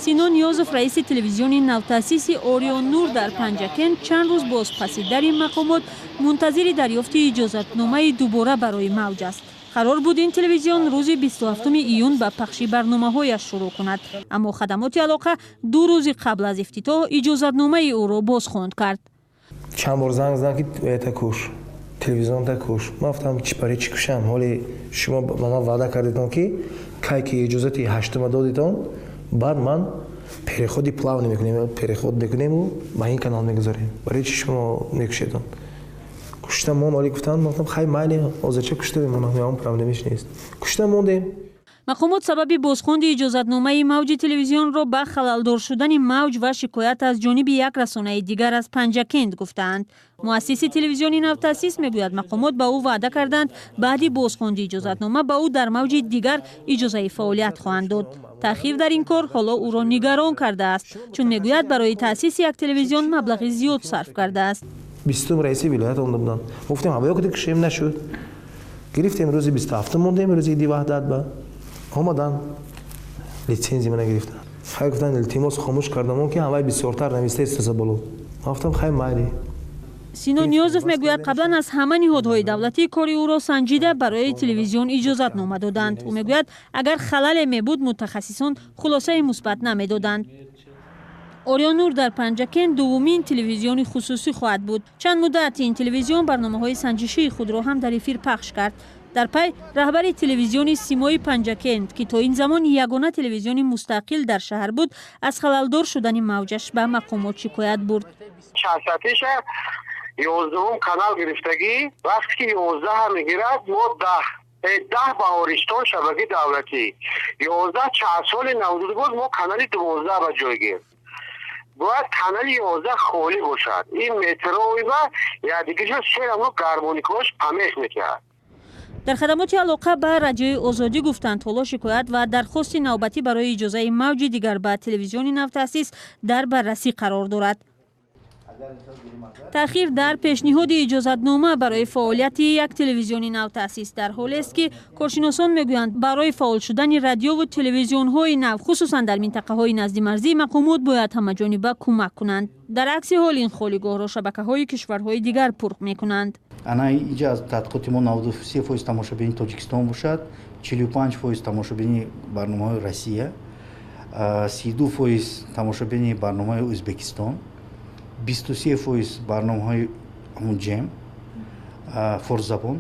Сино Ниёзов, раиси телевизиони навтаъсиси Орион Нур дар Панҷакент, чанд рӯз боз паси дари мақомот мунтазири дарёфти иҷозатномаи дубора барои мавҷ аст. Қарор буд, ин телевизион рӯзи 27 июн ба пахши барномаҳояш шурӯъ кунад, аммо хадамоти алоқа 2 рӯзи қабл аз ифтитоҳ иҷозатномаи ӯро бозхонд кард. Чанд бор занг заданд, ки это куш, телевизионта куш. Ман гуфтам, чӣ, барои чӣ кушам? Ҳоле шумо ба ман ваъда кардедон, ки кай ки иҷозати ҳаштума додедон, баъд ман переходи плавный мекунем, переход мекунему ба ин канал мегузорем. Барои чӣ шумо мекушедон? Кушта мон. Оли гуфтанд, ман гуфтам, хай, майли, ҳозирча кушта мемонам, ягон проблемаш нест. Кушта мондем. Мақомот сабаби бозхонди иҷозатномаи мавҷи телевизионро ба халалдор шудани мавҷ ва шикоят аз ҷониби як расонаи дигар аз Панҷакент гуфтаанд. Муассиси телевизиони навтаъсис мегӯяд, мақомот ба ӯ ваъда карданд, баъди бозхонди иҷозатнома ба ӯ дар мавҷи дигар иҷозаи фаъолият хоҳанд дод. Таъхир дар ин кор ҳоло ӯро нигарон кардааст, чун мегӯяд, барои таъсиси як телевизион маблағи зиёд сарф кардааст. 20-ум раиси вилоят омда буданд. Гуфтем, ҳавоё куди кушем, нашуд. Гирифтем, рӯзи 27-ум мондем, рӯзи иди Ваҳдат ба омадан, литсензия мана гирифтан. Хай, гуфтан, илтимос, хомӯш кардамон, ки ҳамаи бисёртар нависта истоса боло. Ман гуфтам, хай, майли. Сино Ниёзов мегӯяд, қаблан аз ҳама ниҳодҳои давлатӣ кори ӯро санҷида, барои телевизион иҷозатнома доданд. Ӯ мегӯяд, агар халале мебуд, мутахассисон хулосаи мусбат намедоданд. Ориёнур дар Панҷакент дуввумин телевизиони хусусӣ хоҳад буд. Чанд муддат ин телевизион барномаҳои санҷишии худро ҳам дар эфир пахш кард. Дар пай раҳбари телевизиони Симои Панҷакент, ки то ин замон ягона телевизиони мустақил дар шаҳр буд, аз халалдор шудани мавҷаш ба мақомот шикоят бурд. Чанд соат пеша 11-ум канал гирифтагӣ. Вақте ки 11 мегирад, мо 10 10 Баҳористон, шабакаи давлатӣ, 11 чанд соли 92 боз мо канали 12 ба ҷойгир. Бояд канали 11 холӣ бошад. Ин метрои ба якдигиша серамо гармоникош памех мекард. Дар хадамоти алоқа ба Радиои Озодӣ гуфтанд, ҳоло шикоят ва дархости навбатӣ барои иҷозаи мавҷи дигар ба телевизиони навтаъсис дар баррасӣ қарор дорад. Таъхир дар пешниҳоди иҷозатнома барои фаъолияти як телевизиони навтаъсис дар ҳолест, ки коршиносон мегӯянд, барои фаъол шудани радиову телевизионҳои нав, хусусан дар минтақаҳои наздимарзӣ, мақомот бояд ҳамаҷониба кӯмак кунанд. Дар акси ҳол ин холигоҳро шабакаҳои кишварҳои дигар пур мекунанд. Ана инҷа аз тадқиқоти мо 93% тамошобини Тоҷикистон бошад, 45% тамошобини барномаҳои Россия, 32% тамошобини барномаҳои Ӯзбекистон, 23% барномаҳои ҳамун ҷем форсзабон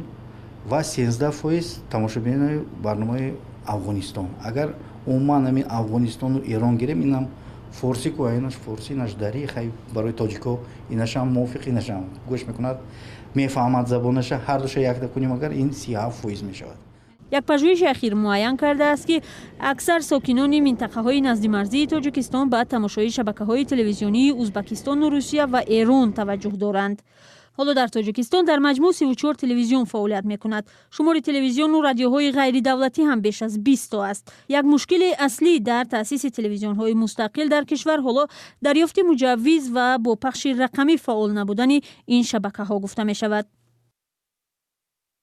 ва 13% тамошобинои барномаи Афғонистон. Агар умуман ҳамин Афғонистону Эрон гирем, инам форсӣ ку, инаш форсӣ, инаш дарӣ. Хай, барои тоҷико инашам мувофиқ, инашам гӯш мекунад, мефаҳмад забонаша. Ҳар душа якта кунем агар, ин 37% мешавад. Як пажӯҳиши ахир муайян кардааст, ки аксар сокинони минтақаҳои наздимарзии Тоҷикистон ба тамошои шабакаҳои телевизионии Узбакистону Русия ва Эрон таваҷҷӯҳ доранд. Ҳоло дар Тоҷикистон дар маҷмӯъ 34 телевизион фаъолият мекунад. Шумори телевизиону радиоҳои ғайридавлатӣ ҳам беш аз 20 то аст. Як мушкили аслӣ дар таъсиси телевизионҳои мустақил дар кишвар ҳоло дарёфти муҷаввиз ва бо пахши рақамӣ фаъол набудани ин шабакаҳо гуфта мешавад.